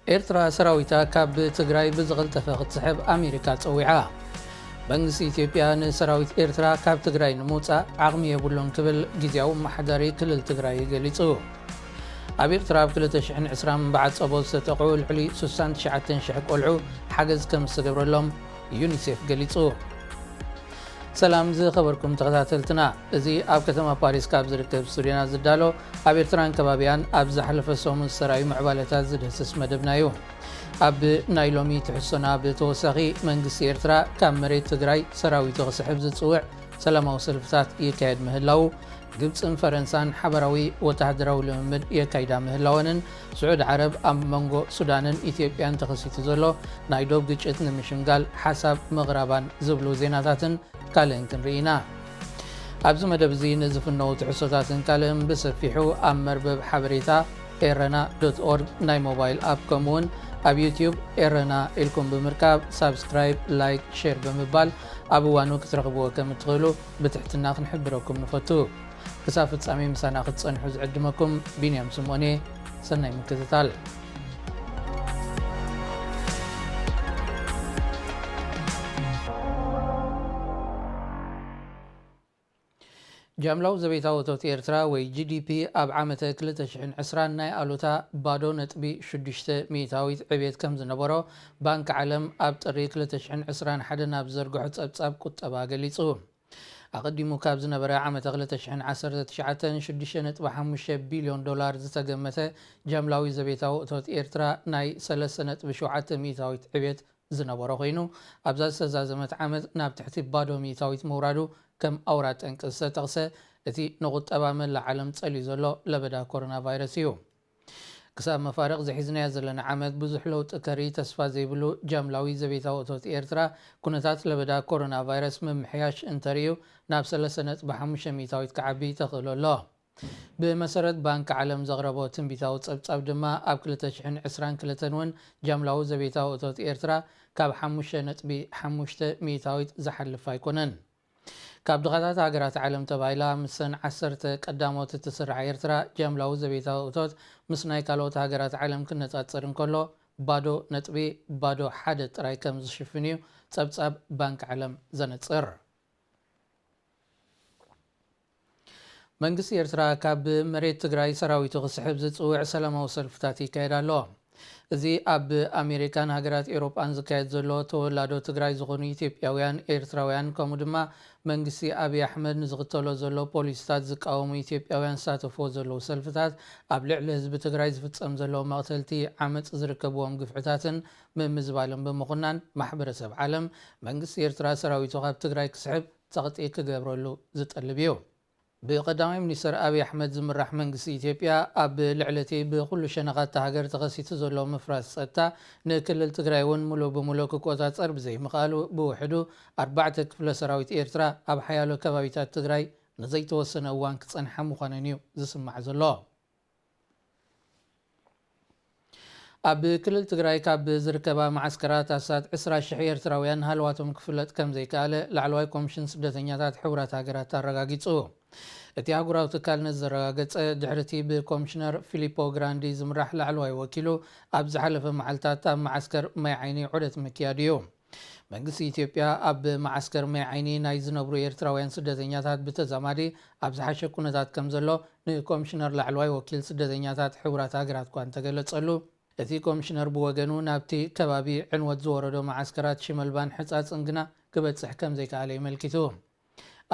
ኤርትራ ሰራዊታ ካብ ትግራይ ብዝቐልጠፈ ክትስሕብ ኣሜሪካ ጸዊዓ። መንግስቲ ኢትዮጵያ ንሰራዊት ኤርትራ ካብ ትግራይ ንምውጻእ ዓቕሚ የብሉን ክብል ግዝያዊ ኣመሓዳሪ ክልል ትግራይ ገሊጹ። ኣብ ኤርትራ ኣብ ክልተ ሽሕን ዕስራን ብዓጸቦ ዝተጠቕዑ ልዕሊ ስሳን ትሽዓተን ሽሕ ቆልዑ ሓገዝ ከም ዝተገብረሎም ዩኒሴፍ ገሊጹ። ሰላም ዝኸበርኩም ተኸታተልትና፣ እዚ ኣብ ከተማ ፓሪስ ካብ ዝርከብ ስቱድዮና ዝዳሎ ኣብ ኤርትራን ከባቢያን ኣብ ዝሓለፈ ሰሙን ዝተራእዩ ምዕባለታት ዝድህስስ መደብና እዩ። ኣብ ናይ ሎሚ ትሕዝቶና ብተወሳኺ መንግስቲ ኤርትራ ካብ መሬት ትግራይ ሰራዊቱ ክስሕብ ዝጽውዕ ሰላማዊ ሰልፍታት ይካየድ ምህላዉ፣ ግብጽን ፈረንሳን ሓበራዊ ወተሃደራዊ ልምምድ የካይዳ ምህላወንን፣ ስዑድ ዓረብ ኣብ መንጎ ሱዳንን ኢትዮጵያን ተኸሲቱ ዘሎ ናይ ዶብ ግጭት ንምሽምጋል ሓሳብ ምቕራባን ዝብሉ ዜናታትን ካልእን ክንርኢ ኢና። ኣብዚ መደብ እዚ ንዝፍነዉ ትሕዝቶታትን ካልእን ብሰፊሑ ኣብ መርበብ ሓበሬታ ኤረና ዶት ኦርግ ናይ ሞባይል ኣፕ፣ ከምኡውን ኣብ ዩትዩብ ኤረና ኢልኩም ብምርካብ ሳብስክራይብ፣ ላይክ፣ ሼር ብምባል ኣብ እዋኑ ክትረኽብዎ ከም እትኽእሉ ብትሕትና ክንሕብረኩም ንፈቱ። ክሳብ ፍጻሜ ምሳና ክትጸንሑ ዝዕድመኩም ቢንያም ስምኦን እየ። ሰናይ ምክትታል። ጃምላዊ ዘቤታዊ እቶት ኤርትራ ወይ ጂ ዲ ፒ ኣብ ዓመተ ክልተ ሽሕን ዕስራን ናይ ኣሉታ ባዶ ነጥቢ ሽዱሽተ ሚእታዊት ዕብየት ከም ዝነበሮ ባንክ ዓለም ኣብ ጥሪ ክልተ ሽሕን ዕስራን ሓደን ኣብ ዝዘርግሖ ጸብጻብ ቁጠባ ገሊጹ። ኣቐዲሙ ካብ ዝነበረ ዓመተ ክልተ ሽሕን ዓሰርተ ትሽዓተን ሽዱሽተ ነጥቢ ሓሙሽተ ቢልዮን ዶላር ዝተገመተ ጃምላዊ ዘቤታዊ እቶት ኤርትራ ናይ ሰለስተ ነጥቢ ሸውዓተ ሚእታዊት ዕብየት ዝነበሮ ኮይኑ፣ ኣብዛ ዝተዛዘመት ዓመት ናብ ትሕቲ ባዶ ሚእታዊት ምውራዱ ከም ኣውራ ጠንቂ ዝተጠቕሰ እቲ ንቁጠባ መላእ ዓለም ጸልዩ ዘሎ ለበዳ ኮሮና ቫይረስ እዩ። ክሳብ መፋርቕ ዝሒዝናዮ ዘለና ዓመት ብዙሕ ለውጢ ከርኢ ተስፋ ዘይብሉ ጃምላዊ ዘቤታዊ እቶት ኤርትራ፣ ኩነታት ለበዳ ኮሮና ቫይረስ ምምሕያሽ እንተርእዩ ናብ ሰለስተ ነጥቢ ሓሙሽተ ሚእታዊት ክዓቢ ተኽእሎ ኣሎ። ብመሰረት ባንክ ዓለም ዘቕረቦ ትንቢታዊ ጸብጻብ ድማ፣ ኣብ ክልተ ሽሕን ዕስራን ክልተን እውን ጃምላዊ ዘቤታዊ እቶት ኤርትራ ካብ ሓሙሽተ ነጥቢ ሓሙሽተ ሚእታዊት ዝሓልፍ ኣይኮነን። ካብ ድኻታት ሃገራት ዓለም ተባሂላ፣ ምስሰን ዓሰርተ ቀዳሞት እትስራዕ ኤርትራ፣ ጃምላዊ ዘቤታዊ እቶት ምስ ናይ ካልኦት ሃገራት ዓለም ክነጻጸር እንከሎ፣ ባዶ ነጥቢ ባዶ ሓደ ጥራይ ከም ዝሽፍን እዩ ጸብጻብ ባንክ ዓለም ዘነጽር። መንግስቲ ኤርትራ ካብ መሬት ትግራይ ሰራዊቱ ክስሕብ ዝጽውዕ ሰላማዊ ሰልፍታት ይካየድ ኣሎ። እዚ ኣብ ኣሜሪካን ሃገራት ኤውሮጳን ዝካየድ ዘሎ፣ ተወላዶ ትግራይ ዝኾኑ ኢትዮጵያውያን፣ ኤርትራውያን፣ ከምኡ ድማ መንግስቲ ኣብይ ኣሕመድ ንዝኽተሎ ዘሎ ፖሊሲታት ዝቃወሙ ኢትዮጵያውያን ዝሳተፍዎ ዘለዉ ሰልፍታት፣ ኣብ ልዕሊ ህዝቢ ትግራይ ዝፍጸም ዘሎ መቕተልቲ ዓመጽ ዝርከብዎም ግፍዕታትን ምምዝባልን ብምኹናን፣ ማሕበረሰብ ዓለም መንግስቲ ኤርትራ ሰራዊቱ ካብ ትግራይ ክስሕብ ጸቕጢ ክገብረሉ ዝጠልብ እዩ። ብቀዳማይ ሚኒስተር ኣብይ ኣሕመድ ዝምራሕ መንግስቲ ኢትዮጵያ፣ ኣብ ልዕሊ እቲ ብኹሉ ሸነኻት እታ ሃገር ተኸሲቱ ዘሎ ምፍራስ ጸጥታ፣ ንክልል ትግራይ እውን ሙሉእ ብሙሉእ ክቆጻጸር ብዘይምኽኣሉ፣ ብውሕዱ ኣርባዕተ ክፍለ ሰራዊት ኤርትራ ኣብ ሓያሎ ከባቢታት ትግራይ ንዘይተወሰነ እዋን ክጸንሓ ምዃነን እዩ ዝስማዕ ዘሎ። ኣብ ክልል ትግራይ ካብ ዝርከባ መዓስከራት ኣስታት ዕስራ ሽሕ ኤርትራውያን ሃለዋቶም ክፍለጥ ከም ዘይከኣለ ላዕለዋይ ኮሚሽን ስደተኛታት ሕቡራት ሃገራት ኣረጋጊጹ። እቲ ኣህጉራዊ ትካል ነዚ ዘረጋገጸ፣ ድሕሪ እቲ ብኮሚሽነር ፊሊፖ ግራንዲ ዝምራሕ ላዕለዋይ ወኪሉ ኣብ ዝሓለፈ መዓልታት ኣብ መዓስከር ማይ ዓይኒ ዑደት ምክያዱ እዩ። መንግስቲ ኢትዮጵያ ኣብ መዓስከር ማይ ዓይኒ ናይ ዝነብሩ ኤርትራውያን ስደተኛታት ብተዛማዲ ኣብ ዝሓሸ ኩነታት ከም ዘሎ ንኮሚሽነር ላዕለዋይ ወኪል ስደተኛታት ሕቡራት ሃገራት እኳ እንተገለጸሉ፣ እቲ ኮሚሽነር ብወገኑ ናብቲ ከባቢ ዕንወት ዝወረዶ መዓስከራት ሽመልባን ሕጻጽን ግና ክበጽሕ ከም ዘይከኣለ የመልኪቱ።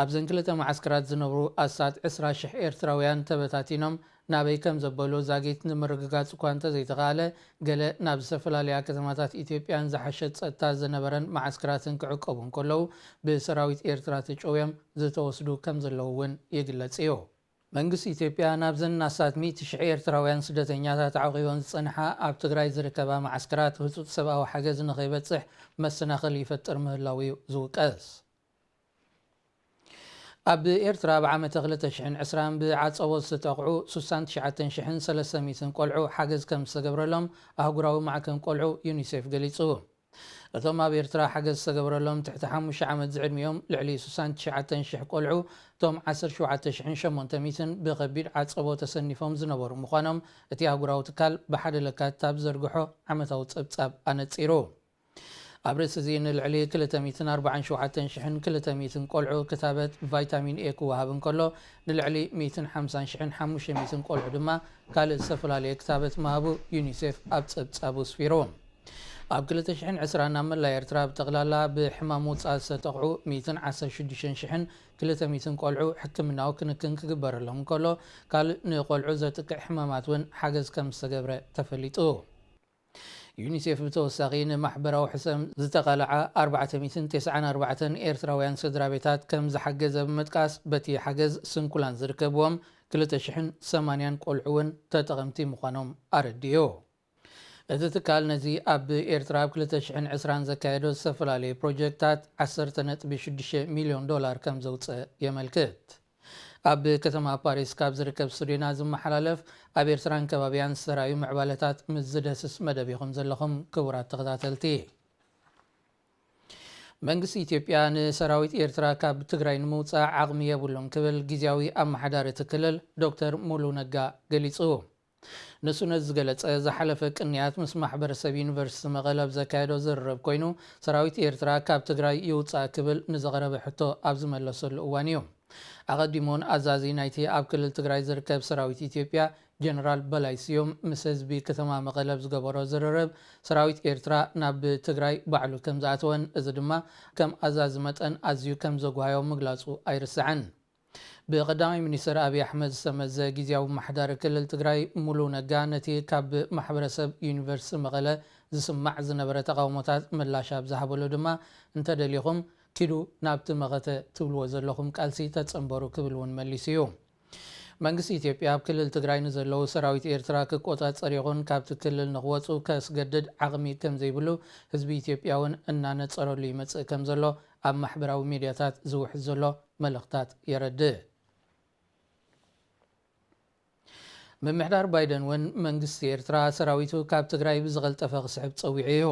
ኣብዘን ክልተ መዓስከራት ዝነብሩ ኣስታት ዕስራ ሽሕ ኤርትራውያን ተበታቲኖም ናበይ ከም ዘበሉ ዛጊት ንምርግጋጽ እኳ እንተዘይተኻእለ፣ ገለ ናብ ዝተፈላለያ ከተማታት ኢትዮጵያን ዝሓሸ ጸጥታ ዝነበረን መዓስከራትን ክዕቀቡ እንከለዉ፣ ብሰራዊት ኤርትራ ተጨውዮም ዝተወስዱ ከም ዘለዉ እውን ይግለጽ እዩ። መንግስቲ ኢትዮጵያ ናብዘን ኣስታት ሚእቲ ሽሕ ኤርትራውያን ስደተኛታት ዓቒበን ዝጸንሓ ኣብ ትግራይ ዝርከባ መዓስከራት ህጹጽ ሰብኣዊ ሓገዝ ንኸይበጽሕ መሰናኽል ይፈጥር ምህላዉ እዩ ዝውቀስ። ኣብ ኤርትራ ኣብ ዓመተ ክልተ ሽሕን ዕስራን ብዓጸቦ ዝተጠቕዑ ስሳን ትሽዓተን ሽሕን ሰለስተ ሚእትን ቆልዑ ሓገዝ ከም ዝተገብረሎም ኣህጉራዊ ማዕከን ቆልዑ ዩኒሴፍ ገሊጹ። እቶም ኣብ ኤርትራ ሓገዝ ዝተገበረሎም ትሕቲ ሓሙሽተ ዓመት ዝዕድሚኦም ልዕሊ ስሳን ትሽዓተን ሽሕ ቆልዑ፣ እቶም ዓሰርተ ሸውዓተ ሽሕን ሸሞንተ ሚእትን ብኸቢድ ዓጸቦ ተሰኒፎም ዝነበሩ ምዃኖም እቲ ኣህጉራዊ ትካል ብሓደ ለካቲት ኣብ ዘርግሖ ዓመታዊ ጸብጻብ ኣነጺሩ። ኣብ ርእሲ እዚ ንልዕሊ ክልተ ሚእትን ኣርባዓን ሸውዓተን ሽሕን ክልተ ሚእትን ቆልዑ ክታበት ቫይታሚን ኤ ክወሃብ እንከሎ፣ ንልዕሊ ሚእትን ሓምሳን ሽሕን ሓሙሽተ ሚእትን ቆልዑ ድማ ካልእ ዝተፈላለየ ክታበት ምሃቡ ዩኒሴፍ ኣብ ጸብጻቡ ኣስፊሩ። ኣብ ክልተ ሽሕን ዕስራን ኣብ መላእ ኤርትራ ብጠቕላላ ብሕማም ውጽኣት ዝተጠቕዑ ሚእትን ዓሰርተ ሽዱሽተን ሽሕን ክልተ ሚእትን ቆልዑ ሕክምናዊ ክንክን ክግበረሎም እንከሎ፣ ካልእ ንቆልዑ ዘጥቅዕ ሕማማት እውን ሓገዝ ከም ዝተገብረ ተፈሊጡ። ዩኒሴፍ ብተወሳኺ ንማሕበራዊ ሕሰም ዝተቓልዓ ኣርባዕተ ሚእትን ተስዓን ኣርባዕተን ኤርትራውያን ስድራ ቤታት ከም ዝሓገዘ ብምጥቃስ፣ በቲ ሓገዝ ስንኩላን ዝርከብዎም ክልተ ሽሕን ሰማንያን ቆልዑ እውን ተጠቐምቲ ምዃኖም ኣረዲኡ። እቲ ትካል ነዚ ኣብ ኤርትራ ኣብ ክልተ ሽሕን ዕስራን ዘካየዶ ዝተፈላለዩ ፕሮጀክታት ዓሰርተ ነጥቢ ሽዱሽተ ሚልዮን ዶላር ከም ዘውጽአ የመልክት። ኣብ ከተማ ፓሪስ ካብ ዝርከብ ስቱድዮና ዝመሓላለፍ፣ ኣብ ኤርትራን ከባቢያን ዝተራእዩ ምዕባለታት ምስ ዝደስስ መደብ ኢኹም ዘለኹም ክቡራት ተኸታተልቲ። መንግስቲ ኢትዮጵያ ንሰራዊት ኤርትራ ካብ ትግራይ ንምውጻእ ዓቕሚ የብሉን ክብል ግዝያዊ ኣመሓዳሪ እቲ ክልል ዶክተር ሙሉ ነጋ ገሊጹ። ንሱ ነዚ ዝገለጸ ዝሓለፈ ቅንያት ምስ ማሕበረሰብ ዩኒቨርሲቲ መቐለ ኣብ ዘካየዶ ዝርርብ ኮይኑ፣ ሰራዊት ኤርትራ ካብ ትግራይ ይውጻእ ክብል ንዘቕረበ ሕቶ ኣብ ዝመለሰሉ እዋን እዩ። ኣቐዲሙን ኣዛዚ ናይቲ ኣብ ክልል ትግራይ ዝርከብ ሰራዊት ኢትዮጵያ ጀነራል በላይ ስዩም ምስ ህዝቢ ከተማ መቐለ ኣብ ዝገበሮ ዝርርብ፣ ሰራዊት ኤርትራ ናብ ትግራይ ባዕሉ ከም ዝኣተወን እዚ ድማ ከም ኣዛዚ መጠን ኣዝዩ ከም ዘጓሃዮ ምግላጹ ኣይርስዕን። ብቀዳማይ ሚኒስትር ኣብይ ኣሕመድ ዝተመዘ ግዝያዊ ምምሕዳር ክልል ትግራይ ሙሉ ነጋ ነቲ ካብ ማሕበረሰብ ዩኒቨርሲቲ መቐለ ዝስማዕ ዝነበረ ተቃውሞታት ምላሽ ኣብ ዝሃበሉ ድማ፣ "እንተደሊኹም ኪዱ ናብቲ መኸተ ትብልዎ ዘለኹም ቃልሲ ተጸንበሩ" ክብል እውን መሊሱ እዩ። መንግስቲ ኢትዮጵያ ኣብ ክልል ትግራይ ንዘለዉ ሰራዊት ኤርትራ ክቆጻጸር ይኹን ካብቲ ክልል ንኽወጹ ከስገድድ ዓቕሚ ከም ዘይብሉ ህዝቢ ኢትዮጵያ እውን እናነጸረሉ ይመጽእ ከም ዘሎ ኣብ ማሕበራዊ ሚድያታት ዝውሕዝ ዘሎ መልእኽታት የረድእ። ምምሕዳር ባይደን እውን መንግስቲ ኤርትራ ሰራዊቱ ካብ ትግራይ ብዝቐልጠፈ ክስሕብ ጸዊዑ እዩ።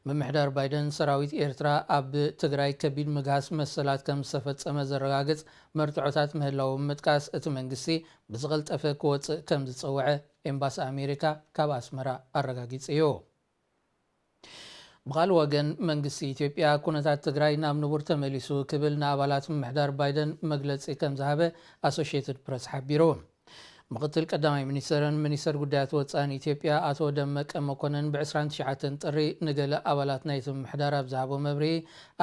ምምሕዳር ባይደን ሰራዊት ኤርትራ ኣብ ትግራይ ከቢድ ምግሃስ መሰላት ከም ዝተፈጸመ ዘረጋግጽ መርትዖታት ምህላዉ ብምጥቃስ፣ እቲ መንግስቲ ብዝቐልጠፈ ክወጽእ ከም ዝጸውዐ ኤምባሲ ኣሜሪካ ካብ ኣስመራ ኣረጋጊጹ እዩ። ብኻልእ ወገን፣ መንግስቲ ኢትዮጵያ ኩነታት ትግራይ ናብ ንቡር ተመሊሱ ክብል ንኣባላት ምምሕዳር ባይደን መግለጺ ከም ዝሃበ ኣሶሺየትድ ፕረስ ሓቢሩ። ምክትል ቀዳማይ ሚኒስትርን ሚኒስትር ጉዳያት ወጻእን ኢትዮጵያ ኣቶ ደመቀ መኮንን ብዕስራን ትሽዓተን ጥሪ ንገለ ኣባላት ናይቲ ምምሕዳር ኣብ ዝሃቦ መብርሂ፣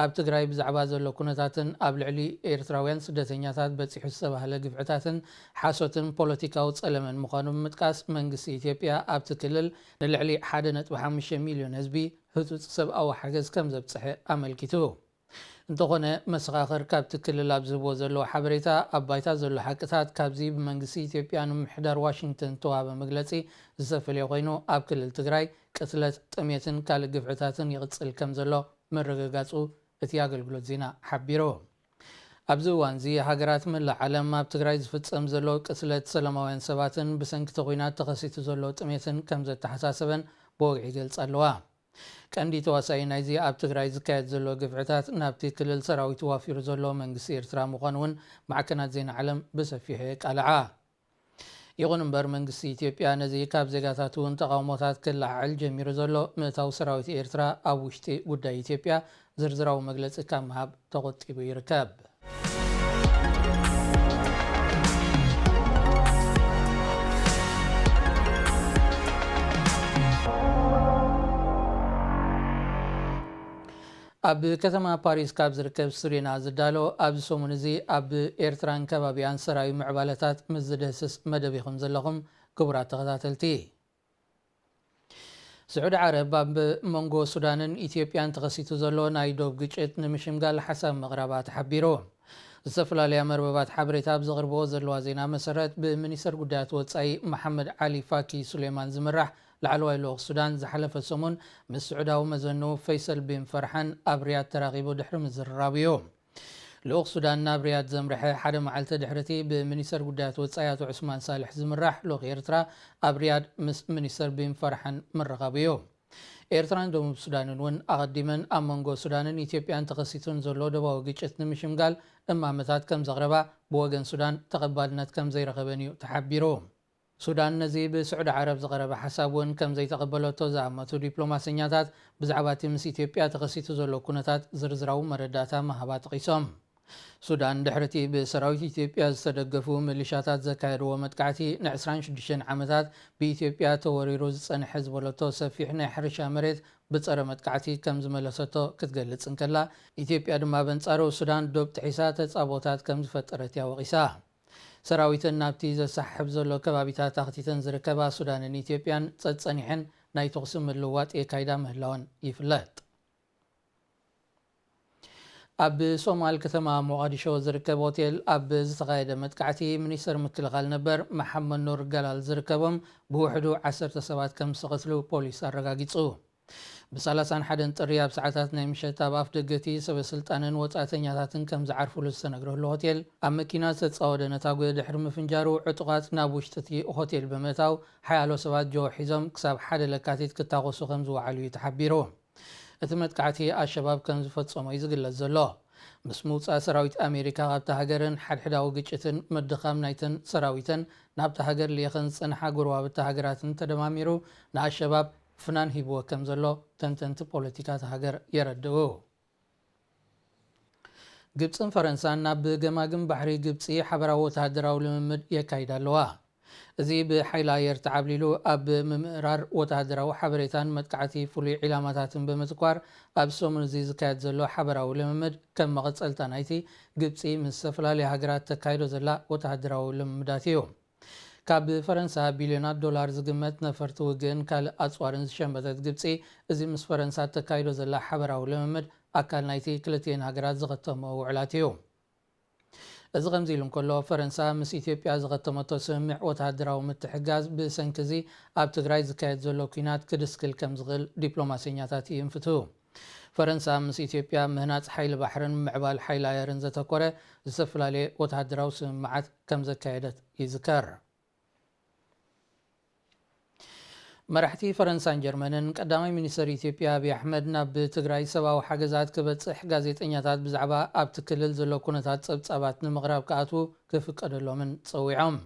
ኣብ ትግራይ ብዛዕባ ዘሎ ኩነታትን ኣብ ልዕሊ ኤርትራውያን ስደተኛታት በጺሑ ዝተባህለ ግፍዕታትን ሓሶትን ፖለቲካዊ ጸለመን ምዃኑ ብምጥቃስ፣ መንግስቲ ኢትዮጵያ ኣብቲ ክልል ንልዕሊ ሓደ ነጥቢ ሓሙሽተ ሚልዮን ህዝቢ ህጹጽ ሰብኣዊ ሓገዝ ከም ዘብጽሐ ኣመልኪቱ። እንተኾነ፣ መሰኻኽር ካብቲ ክልል ኣብ ዝህብዎ ዘለዉ ሓበሬታ፣ ኣብ ባይታ ዘሎ ሓቅታት ካብዚ ብመንግስቲ ኢትዮጵያ ንምምሕዳር ዋሽንግተን ዝተዋህበ መግለጺ ዝተፈልየ ኮይኑ፣ ኣብ ክልል ትግራይ ቅትለት፣ ጥሜትን ካልእ ግፍዕታትን ይቕጽል ከም ዘሎ ምርግጋጹ እቲ ኣገልግሎት ዜና ሓቢሩ። ኣብዚ እዋንዚ፣ ሃገራት መላእ ዓለም ኣብ ትግራይ ዝፍጸም ዘሎ ቅትለት ሰላማውያን ሰባትን ብሰንኪ እቲ ኲናት ተኸሲቱ ዘሎ ጥሜትን ከም ዘተሓሳሰበን ብወግዒ ይገልጻ ኣለዋ። ቀንዲ ተዋሳኢ ናይዚ ኣብ ትግራይ ዝካየድ ዘሎ ግፍዕታት ናብቲ ክልል ሰራዊት ዋፊሩ ዘሎ መንግስቲ ኤርትራ ምዃኑ እውን ማዕከናት ዜና ዓለም ብሰፊሑ የቃልዓ። ይኹን እምበር፣ መንግስቲ ኢትዮጵያ ነዚ ካብ ዜጋታት እውን ተቓውሞታት ክለዓዕል ጀሚሩ ዘሎ ምእታው ሰራዊት ኤርትራ ኣብ ውሽጢ ጉዳይ ኢትዮጵያ ዝርዝራዊ መግለጺ ካብ ምሃብ ተቖጢቡ ይርከብ። ኣብ ከተማ ፓሪስ ካብ ዝርከብ ስቱድዮና ዝዳሎ፣ ኣብዚ ሰሙን እዚ ኣብ ኤርትራን ከባቢኣን ሰራዊ ምዕባለታት ምስ ዝድህስስ መደብ ኢኹም ዘለኹም ክቡራት ተኸታተልቲ። ስዑዲ ዓረብ ኣብ መንጎ ሱዳንን ኢትዮጵያን ተኸሲቱ ዘሎ ናይ ዶብ ግጭት ንምሽምጋል ሓሳብ ምቕራባ ተሓቢሩ። ዝተፈላለያ መርበባት ሓበሬታ ኣብ ዘቕርብዎ ዘለዋ ዜና መሰረት፣ ብሚኒስተር ጉዳያት ወጻኢ መሓመድ ዓሊ ፋኪ ሱሌማን ዝምራሕ ላዕለዋይ ልኡኽ ሱዳን ዝሓለፈ ሰሙን ምስ ስዑዳዊ መዘኑ ፈይሰል ቢን ፈርሓን ኣብ ሪያድ ተራኺቡ ድሕሪ ምዝርራቡ እዩ። ልኡኽ ሱዳን ናብ ሪያድ ዘምርሐ ሓደ መዓልቲ ድሕሪቲ ብሚኒስተር ጉዳያት ወጻኢ ኣቶ ዑስማን ሳልሕ ዝምራሕ ልኡኽ ኤርትራ ኣብ ሪያድ ምስ ሚኒስተር ቢን ፈርሓን ምርኻቡ እዩ። ኤርትራን ደቡብ ሱዳንን እውን ኣቐዲመን ኣብ መንጎ ሱዳንን ኢትዮጵያን ተኸሲቱን ዘሎ ደባዊ ግጭት ንምሽምጋል እማመታት ከም ዘቕረባ፣ ብወገን ሱዳን ተቐባልነት ከም ዘይረኸበን እዩ ተሓቢሩ። ሱዳን ነዚ ብስዑዲ ዓረብ ዝቐረበ ሓሳብ እውን ከም ዘይተቐበለቶ ዝኣመቱ ዲፕሎማሰኛታት፣ ብዛዕባ እቲ ምስ ኢትዮጵያ ተኸሲቱ ዘሎ ኩነታት ዝርዝራዊ መረዳእታ ምሃባ ጠቒሶም። ሱዳን ድሕሪ እቲ ብሰራዊት ኢትዮጵያ ዝተደገፉ ሚሊሻታት ዘካየድዎ መጥቃዕቲ፣ ን ዕስራን ሽዱሽተን ዓመታት ብኢትዮጵያ ተወሪሩ ዝጸንሐ ዝበለቶ ሰፊሕ ናይ ሕርሻ መሬት ብጸረ መጥቃዕቲ ከም ዝመለሰቶ ክትገልጽ እንከላ፣ ኢትዮጵያ ድማ በንጻሩ ሱዳን ዶብ ጥሒሳ ተጻቦታት ከም ዝፈጠረት እያ ወቒሳ። ሰራዊተን ናብቲ ዘሰሓሕብ ዘሎ ከባቢታት ኣኽቲተን ዝርከባ ሱዳንን ኢትዮጵያን ጸጸኒሐን ናይ ተኹሲ ምልውዋጥ የካይዳ ምህላወን ይፍለጥ። ኣብ ሶማል ከተማ ሞቓዲሾ ዝርከብ ሆቴል ኣብ ዝተኻየደ መጥቃዕቲ፣ ሚኒስተር ምክልኻል ነበር መሓመድ ኑር ገላል ዝርከቦም ብውሕዱ ዓሰርተ ሰባት ከም ዝተቐትሉ ፖሊስ ኣረጋጊጹ። ብ ሰላሳን ሓደን ጥሪ ኣብ ሰዓታት ናይ ምሸት ኣብ ኣፍ ደገ እቲ ሰበ ስልጣንን ወጻእተኛታትን ከም ዝዓርፉሉ ዝተነግረሉ ሆቴል፣ ኣብ መኪና ዝተጻወደ ነታጒ ድሕሪ ምፍንጃሩ፣ ዕጡቓት ናብ ውሽጢ እቲ ሆቴል ብምእታው፣ ሓያሎ ሰባት ጀው ሒዞም ክሳብ ሓደ ለካቲት ክታኮሱ ከም ዝወዓሉ እዩ ተሓቢሩ። እቲ መጥቃዕቲ ኣሸባብ ከም ዝፈጸሞ እዩ ዝግለጽ ዘሎ። ምስ ምውጻእ ሰራዊት ኣሜሪካ ካብታ ሃገርን ሓድሕዳዊ ግጭትን ምድኻም ናይተን ሰራዊተን ናብታ ሃገር ልኢኸን ዝጸንሓ ጎረባብቲ ሃገራትን ተደማሚሩ፣ ንኣሸባብ ፍናን ሂብዎ ከም ዘሎ ተንተንቲ ፖለቲካ እታ ሃገር የረድኡ። ግብጽን ፈረንሳን ናብ ገማግም ባሕሪ ግብጺ ሓበራዊ ወተሃደራዊ ልምምድ የካይዳ ኣለዋ። እዚ ብሓይሊ ኣየር ተዓብሊሉ ኣብ ምምእራር ወተሃደራዊ ሓበሬታን መጥቃዕቲ ፍሉይ ዒላማታትን ብምትኳር፣ ኣብ ሰሙን እዚ ዝካየድ ዘሎ ሓበራዊ ልምምድ ከም መቐጸልታ ናይቲ ግብጺ ምስ ዝተፈላለዩ ሃገራት ተካይዶ ዘላ ወተሃደራዊ ልምምዳት እዩ። ካብ ፈረንሳ ቢልዮናት ዶላር ዝግመት ነፈርቲ ውግእን ካልእ ኣጽዋርን ዝሸመተት ግብጺ፣ እዚ ምስ ፈረንሳ ተካይዶ ዘላ ሓበራዊ ልምምድ ኣካል ናይቲ ክልቲኤን ሃገራት ዝኸተምኦ ውዕላት እዩ። እዚ ከምዚ ኢሉ እንከሎ፣ ፈረንሳ ምስ ኢትዮጵያ ዝኸተመቶ ስምምዕ ወተሃደራዊ ምትሕግጋዝ ብሰንኪ እዚ ኣብ ትግራይ ዝካየድ ዘሎ ኲናት ክድስክል ከም ዝኽእል ዲፕሎማሰኛታት ይእንፍቱ። ፈረንሳ ምስ ኢትዮጵያ ምህናጽ ሓይሊ ባሕርን ምዕባል ሓይሊ ኣየርን ዘተኮረ ዝተፈላለየ ወተሃደራዊ ስምምዓት ከም ዘካየደት ይዝከር። መራሕቲ ፈረንሳን ጀርመንን ቀዳማይ ሚኒስተር ኢትዮጵያ ኣብይ ኣሕመድ ናብ ትግራይ ሰብኣዊ ሓገዛት ክበጽሕ ጋዜጠኛታት ብዛዕባ ኣብቲ ክልል ዘሎ ኩነታት ጸብጻባት ንምቕራብ ክኣትዉ ክፍቀደሎምን ጸዊዖም።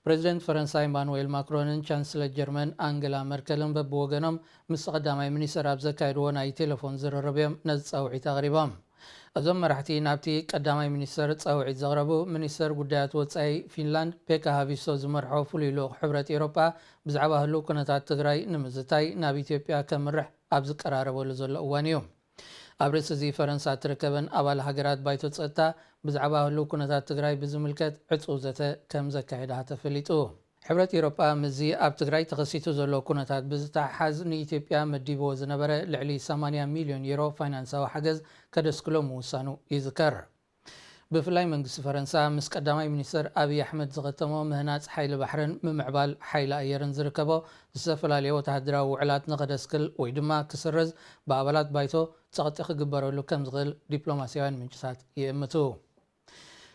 ፕረዚደንት ፈረንሳ ኢማኑኤል ማክሮንን ቻንስለር ጀርመን ኣንገላ መርከልን በብወገኖም ምስ ቀዳማይ ሚኒስተር ኣብ ዘካየድዎ ናይ ቴሌፎን ዝርርብ እዮም ነዚ ጻውዒት ኣቕሪቦም። እዞም መራሕቲ ናብቲ ቀዳማይ ሚኒስተር ጻውዒት ዘቕረቡ፣ ሚኒስተር ጉዳያት ወጻኢ ፊንላንድ ፔካ ሃቪስቶ ዝመርሖ ፍሉይ ልኡኽ ሕብረት ኤውሮጳ ብዛዕባ ህሉው ኩነታት ትግራይ ንምዝታይ ናብ ኢትዮጵያ ከምርሕ ኣብ ዝቀራረበሉ ዘሎ እዋን እዩ። ኣብ ርእሲ እዚ ፈረንሳ እትርከበን ኣባል ሃገራት ባይቶ ጸጥታ ብዛዕባ ህሉው ኩነታት ትግራይ ብዝምልከት ዕጹው ዘተ ከም ዘካየዳ ተፈሊጡ። ሕብረት ኤውሮጳ ምስዚ ኣብ ትግራይ ተኸሲቱ ዘሎ ኩነታት ብዝተሓሓዝ ንኢትዮጵያ መዲብዎ ዝነበረ ልዕሊ ሰማንያ ሚልዮን ዩሮ ፋይናንሳዊ ሓገዝ ከደስክሎ ምውሳኑ ይዝከር። ብፍላይ መንግስቲ ፈረንሳ ምስ ቀዳማይ ሚኒስተር ኣብይ ኣሕመድ ዝኸተሞ ምህናጽ ሓይሊ ባሕርን ምምዕባል ሓይሊ ኣየርን ዝርከቦ ዝተፈላለየ ወተሃደራዊ ውዕላት ንኸደስክል ወይ ድማ ክስረዝ ብኣባላት ባይቶ ጸቕጢ ክግበረሉ ከም ዝኽእል ዲፕሎማስያውያን ምንጭታት ይእምቱ።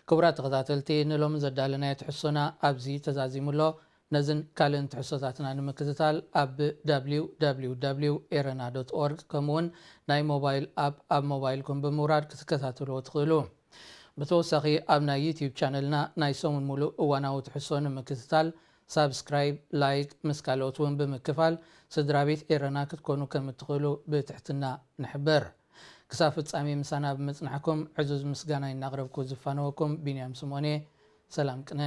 ክቡራት ተኸታተልቲ፣ ንሎሚ ዘዳለናዮ ትሕዝቶና ኣብዚ ተዛዚሙ ኣሎ። ነዝን ካልእን ትሕዝቶታትና ንምክትታል ኣብ www ኤረና ዶት ኦርግ ከምኡውን ናይ ሞባይል ኣፕ ኣብ ሞባይልኩም ብምውራድ ክትከታተልዎ ትኽእሉ። ብተወሳኺ ኣብ ናይ ዩትዩብ ቻነልና ናይ ሰሙን ሙሉእ እዋናዊ ትሕዝቶ ንምክትታል ሳብስክራይብ፣ ላይክ፣ ምስ ካልኦት እውን ብምክፋል ስድራ ቤት ኤረና ክትኮኑ ከም እትኽእሉ ብትሕትና ንሕብር። ክሳብ ፍጻሜ ምሳና ብምጽናሕኩም ዕዙዝ ምስጋናይ እናቕረብኩ ዝፋነወኩም ቢንያም ስምኦን እየ። ሰላም ቅነ።